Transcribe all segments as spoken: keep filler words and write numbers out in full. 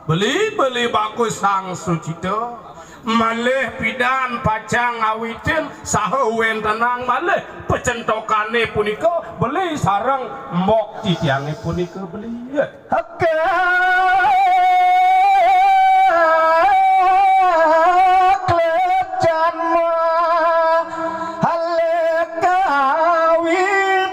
Beli, beli bagus Sang Sucita. Malih pidan pacang ngawitin saha wentenang malih pacentokané punika beli sareng mbok titiangé punika beli. Heke klecan mah halek kawin.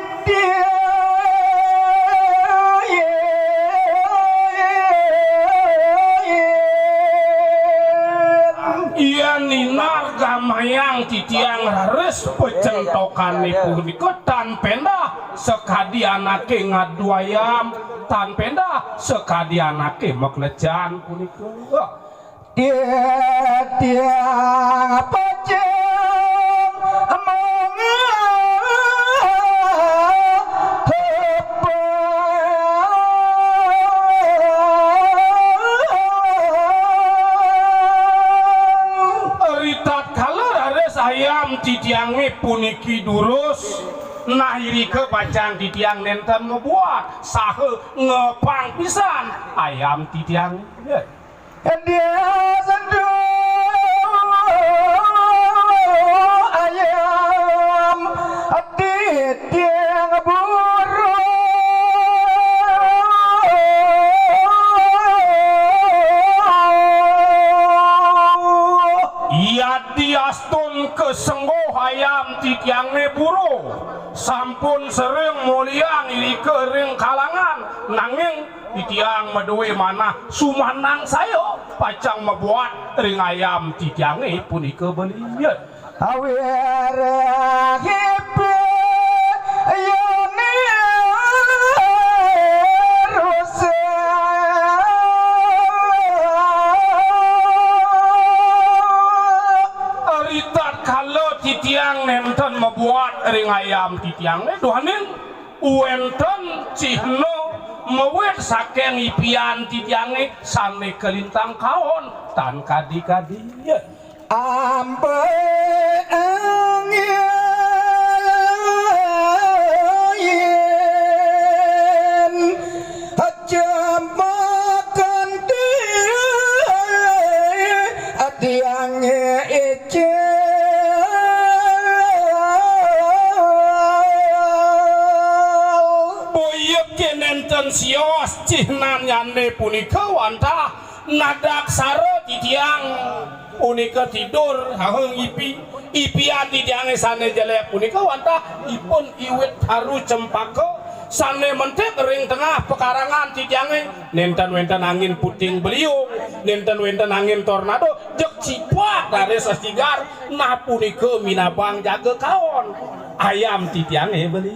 Yén ninar gamayang titiang raris pacentokané punika tan péndah sakadi anaké ngadu ayam, tan péndah sakadi anaké maklecan punika. Titiang pacang mangahepang. Ritatkala raris ayam titiangé puniki durus, nah irika pacang titiang nénten mabuat saha ngepang pisan ayam titiangé. Dia sendu ayam titiang buru. Yadi astun kasengguh ayam titiangé buru, sampun sering muliang irika ring kalangan, nanging titiang madué manah sumanangsaya pacang mabuat ring ayam titiangé punika beli. Awir hipi yoni rusak. Ritatkala titiang nénten mabuat ring ayam titiangé, duaning wénten cihna mawit saking ipian titiangé sané kalintang kaon tan kadi-kadi. Ambe angin jamakan tiang icil. Boya ké nénten sios cihnannyané punika wantah nadaksara titiang punika tidur, haheng ipi, ipian titiangé sané jelék punika wantah ipun iwit taru cempaka sané mentik ring tengah pekarangan titiangé. Nénten wénten angin puting beliung, nénten wénten angin tornado, jeg cipak raris sasigar, nah punika minabang jaga kaon ayam titiangé beli.